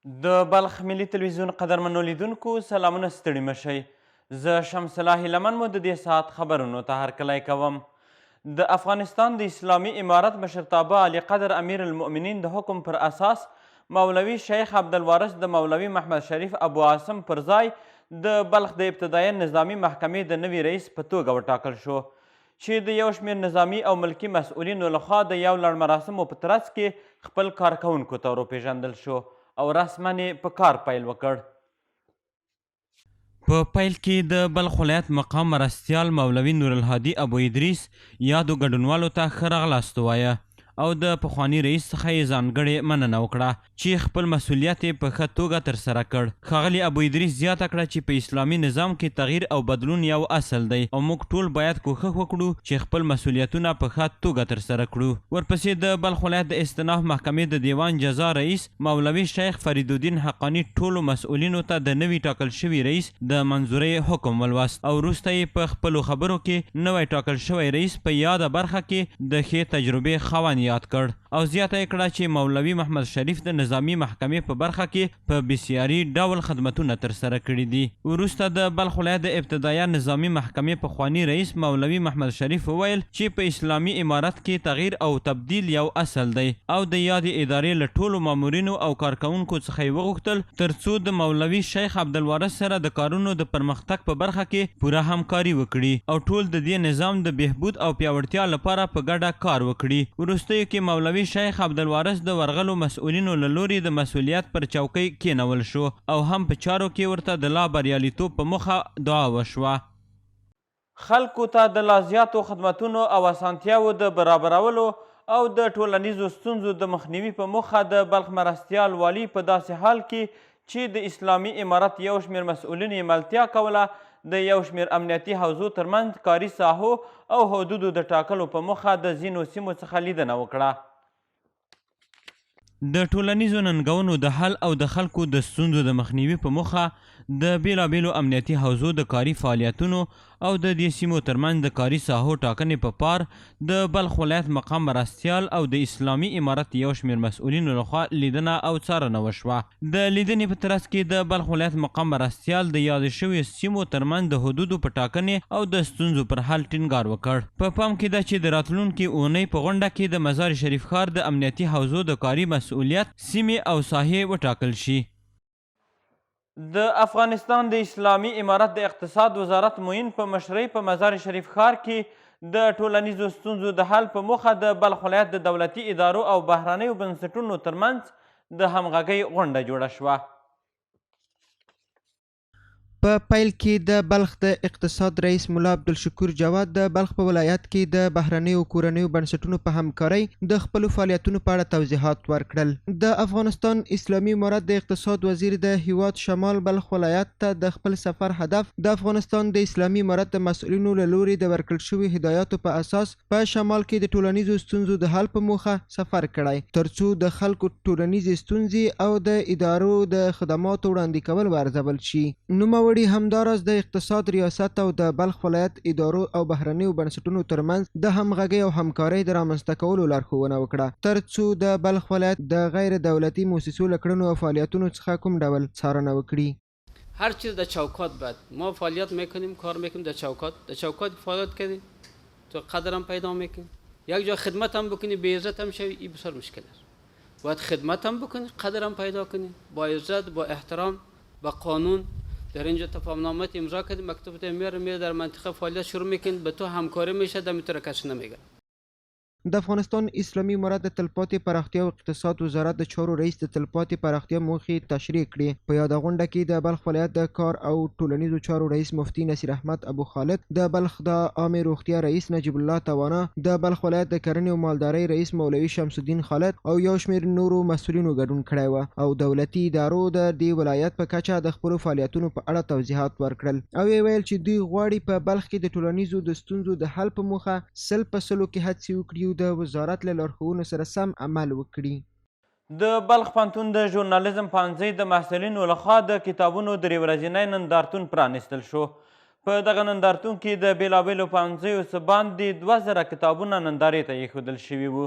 د بلخ ملي تلویزیون قدرمنو لیدونکو سلامونه، ستړي مه شئ. زه شمس الله هیلمن مو د دې ساعت خبرونو ته هرکلی کوم. د افغانستان د اسلامي امارت مشرتابه عالي قدر امیر المؤمنین د حکم پر اساس مولوي شیخ عبدالوارث د مولوي محمد شریف ابو عاصم پر ځای د بلخ د ابتدایه نظامي محکمې د نوي رئیس په توګه وټاکل شو، چې د یو شمېر نظامي او ملکي مسؤلینو له خوا د یو لړ مراسمو په ترڅ کې خپل کارکوونکو ته وروپېژندل شو او رسماً یې په کار پیل وکړ. په پیل کې د بلخ ولایت مقام مرستیال مولوي نورالهادي ابو ادریس یادو ګډونوالو ته ښه راغلاست ووایه او د پخواني رئیس څخه یې ځانګړې مننه وکړه چې خپل مسؤلیت یې په ښه توګه ترسره کړ. ښاغلي ابو ادریس زیاته کړه چې په اسلامي نظام کې تغییر او بدلون یو اصل دی او موږ ټول باید کوښښ وکړو چې خپل مسؤلیتونه په ښه توګه ترسره کړو. ورپسې د بلخ ولایت د استناف محکمې د دیوان جزا رئیس مولوي شیخ فریدالدین حقاني ټولو مسؤلینو ته د نوي ټاکل شوي رئیس د منظورۍ حکم ولوست او وروسته یې په خپلو خبرو کې نوی ټاکل شوی رئیس په یاده برخه کې د ښې تجربې خاوند یاد کړ او زیاته یې کړه چې مولوي محمد شریف د نظامي محکمې په برخه کې په بسیاري ډول خدمتونه ترسره کړي دي. وروسته د بلخ ولایت د ابتدایه نظامي محکمې پخواني رئیس مولوي محمد شریف وویل چې په اسلامي امارت کې تغیر او تبدیل یو اصل دی او د یادې ادارې له ټولو مامورینو او کارکوونکو څخه یې وغوښتل ترڅو د مولوي شیخ عبدالوارث سره د کارونو د پرمختګ په برخه کې پوره همکاري وکړي او ټول د دې نظام د بهبود او پیاوړتیا لپاره په ګډه کار وکړي. وروستیو کې مولوي شیخ عبدالوارث د ورغلو مسؤلینو له لوري د مسؤلیت پر چوکۍ کېنول شو او هم په چارو کې ورته د لا بریالیتوب په موخه دعا وشوه. خلکو ته د لا زیاتو خدمتونو او اسانتیاوو د برابرولو او د ټولنیزو ستونزو د مخنیوي په موخه د بلخ مرستیال والي په داسې حال کې چې د اسلامي امارت یو شمېر مسؤلینو یې ملتیا کوله، د یو شمېر امنیتي حوزو ترمنځ کاري ساحو او حدودو د ټاکلو په موخه د ځینو سیمو څخه لیدنه وکړه. د ټولنیزو ننګونو د حل او د خلکو د ستونزو د مخنیوي په موخه د بېلابېلو امنیتي حوزو د کاري فعالیتونو او د دې سیمو ترمنځ د کاري ساحو ټاکنې په پار د بلخ ولایت مقام مرستیال او د اسلامي امارت یو شمېر مسؤلینو لخوا لیدنه او څارنه وشوه. د لیدنې په ترڅ کې د بلخ ولایت مقام مرستیال د یادو شویو سیمو ترمنځ د حدودو په ټاکنې او د ستونزو پر حل ټینګار وکړ. په پام کې ده چې د راتلونکې اوونۍ په غونډه کې د مزار شریف ښار د امنیتي حوزو د کاري مسؤلیت سیمې او ساحې وټاکل شي. د افغانستان د اسلامي امارت د اقتصاد وزارت معین په مشرۍ په مزار شریف ښار کې د ټولنیزو ستونزو د حل په موخه د بلخ ولایت د دولتي ادارو او بهرنیو بنسټونو ترمنځ د همغږۍ غونډه جوړه شوه. په پیل کې د بلخ د اقتصاد رئیس ملا عبدالشکور جواد د بلخ په ولایت کې د بهرنیو کورنیو بنسټونو په همکارۍ د خپلو فعالیتونو په اړه توضیحات ورکړل. د افغانستان اسلامي امارت د اقتصاد وزیر د هیواد شمال بلخ ولایت ته د خپل سفر هدف د افغانستان د اسلامي امارت د مسؤلینو له لوري د ورکړل شوي هدایاتو په اساس په شمال کې د ټولنیزو ستونزو د حل په موخه سفر کړی، ترڅو د خلکو ټولنیزې ستونزې او د ادارو د خدماتو وړاندې کول وارزول شي. نوموړي همداراز د اقتصاد ریاست او د بلخ ولایت ادارو او بهرنیو بنسټونو ترمنځ د همغږۍ او همکارۍ د رامنځته کولو لارښوونه وکړه، ترڅو د بلخ ولایت د غیر دولتي موسسو له کړنو او فعالیتونو څخه کوم ډول څارنه وکړي. هر چیز در چوکات باید ما فعالیت میکنیم، کار میکنیم در چوکات، در چوکات فعالیت کردیم تو قدرم پیدا میکنی. یک جا خدمت هم بکنی بی عزت هم شوی، این بسیار مشکل است. باید خدمت هم بکنی، قدرم پیدا کنی، با عزت، با احترام، با قانون. در اینجا تفاهم نامه امضا کردی، مکتوب ته میاره، میره در منطقه فعالیت شروع میکنی، به تو همکاری میشه، دمی تو را کسی نمیگه. د افغانستان اسلامي امارت د تلپاتې پراختیا او اقتصاد وزارت د چارو رئیس د تلپاتې پراختیا موخې تشریح کړې. په یاده غونډه کې د بلخ ولایت د کار او ټولنیزو چارو رئیس مفتي نصیر احمد ابو خالد، د بلخ د عامې روغتیا رئیس نجیب الله توانا، د بلخ ولایت د کرنې او مالدارۍ رئیس مولوي شمس الدین خالد او یو شمېر نورو مسؤلینو ګډون کړی و او دولتي ادارو د دې ولایت په کچه د خپلو فعالیتونو په اړه توضیحات ورکړل او ویې ویل چې دوی غواړي په بلخ کې د ټولنیزو د ستونزو د حل په موخه 100 په سلو کې هڅې وکړي او د وزارت له لارښوونو سره سم عمل وکړي. د بلخ پوهنتون د ژورنالیزم پوهنځۍ د محصلینو لخوا د کتابونو درې ورځنی نندارتون پرانیستل شو. په دغه نندارتون کې د بېلابېلو پوهنځیو څه باندې 2000 کتابونه نندارې ته ایښودل شوي وو.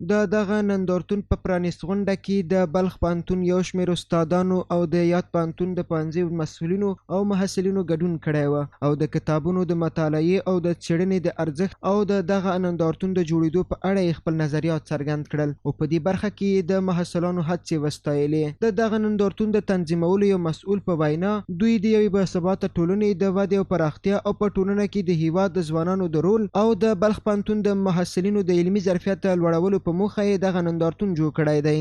د دغه نندارتون په پرانیستغونډه کې د بلخ پوهنتون یو شمېر استادانو او د یاد پوهنتون د پوهنځیو مسؤلینو او محصلینو ګډون کړی و او د کتابونو د مطالعې او د څېړنې د ارزښت او د دغه نندارتون د جوړېدو په اړه یې خپل نظریات څرګند کړل او په دې برخه کې یې د محصلانو هڅې وستایلې. د دغه نندارتون د تنظیمولو یو مسؤل په وینا، دوی د یوې باثباته ټولنې د ودې او پراختیا او په ټولنه کې د هېواد د ځوانانو د رول او د بلخ پوهنتون د محصلینو د علمي ظرفیت د لوړولو په موخه یې دغه نندارتون جوړ کړی دی.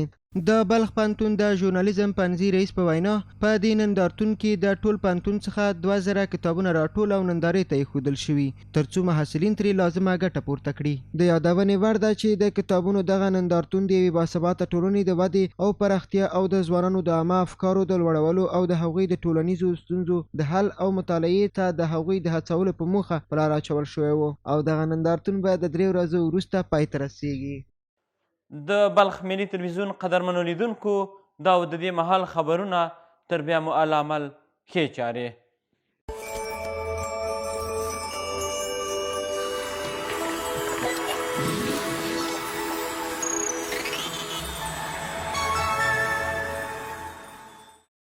د بلخ پوهنتون د ژورنالیزم پوهنځي رئیس په وینا، په دې نندارتون کې د ټول پوهنتون څخه 2000 کتابونه راټول او نندارې ته ایښودل شوي، ترڅو محصلین ترې لازمه ګټه پورته کړي. د یادونې وړ ده چې د کتابونو دغه نندارتون د یوې باثباته ټولنې د ودې او پراختیا او د ځوانانو د عامه افکارو د لوړولو او د هغوی د ټولنیزو ستونزو د حل او مطالعې ته د هغوی د هڅولو په موخه په لاره اچول شوی و او دغه نندارتون به د درې ورځو وروسته پای ته رسیږي. د بلخ ملي تلویزیون قدرمنو لیدونکو، دا و د دې مهال خبرونه. تر بیا مو الله مل، ښې چارې.